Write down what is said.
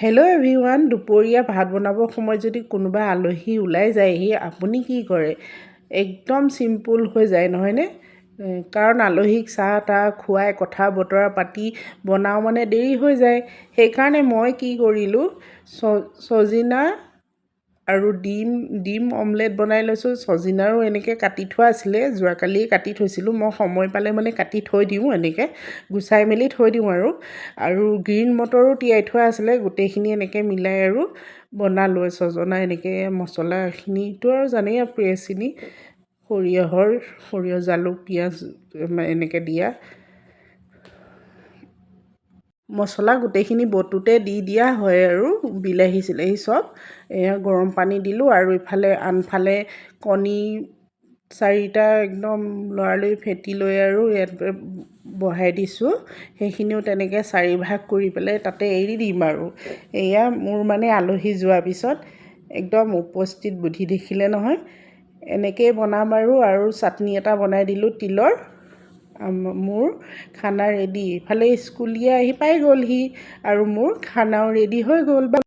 Hello' everyone, দুপৰীয়া ভাত বনাবৰ সময়ত যদি কোনোবা আলহী ওলাই যায়হি, আপুনি কি কৰে? একদম চিম্পুল হৈ যায়, নহয়নে? কাৰণ আলহীক চাহ তাহ খুৱাই কথা বতৰা পাতি বনাওঁ মানে দেৰি হৈ যায়। সেইকাৰণে মই কি কৰিলোঁ, ছজিনা আৰু ডিম ডিম অমলেট বনাই লৈছোঁ। ছজিনাৰো এনেকৈ কাটি থোৱা আছিলে, যোৱাকালিয়ে কাটি থৈছিলোঁ। মই সময় পালে মানে কাটি থৈ দিওঁ, এনেকৈ গুচাই মেলি থৈ দিওঁ। আৰু আৰু গ্ৰীণ মটৰো তিয়াই থোৱা আছিলে। গোটেইখিনি এনেকৈ মিলাই আৰু বনালোঁ। ছজনা এনেকৈ মছলাখিনিতো আৰু জানেই আৰু, পেষ্টখিনি সৰিয়হৰ, সৰিয়হ, জালুক, পিঁয়াজ এনেকৈ দিয়া মছলা গোটেইখিনি বটোতে দি দিয়া হয় আৰু বিলাহী চিলাহী চব। এয়া গৰম পানী দিলোঁ আৰু ইফালে আনফালে কণী চাৰিটা একদম লৰালৰি ফেটি লৈ আৰু ইয়াত বহাই দিছোঁ। সেইখিনিও তেনেকৈ চাৰিভাগ কৰি পেলাই তাতে এৰি দিম। আৰু এয়া মোৰ মানে আলহী যোৱাৰ পিছত একদম উপস্থিত বুদ্ধি, দেখিলে নহয়? এনেকৈয়ে বনাম। আৰু আৰু চাটনি এটা বনাই দিলোঁ তিলৰ। মোৰ খানা ৰেডি। ইফালে স্কুলীয়া আহি পাই গ'লহি আৰু মোৰ খানাও ৰেডি হৈ গ'ল।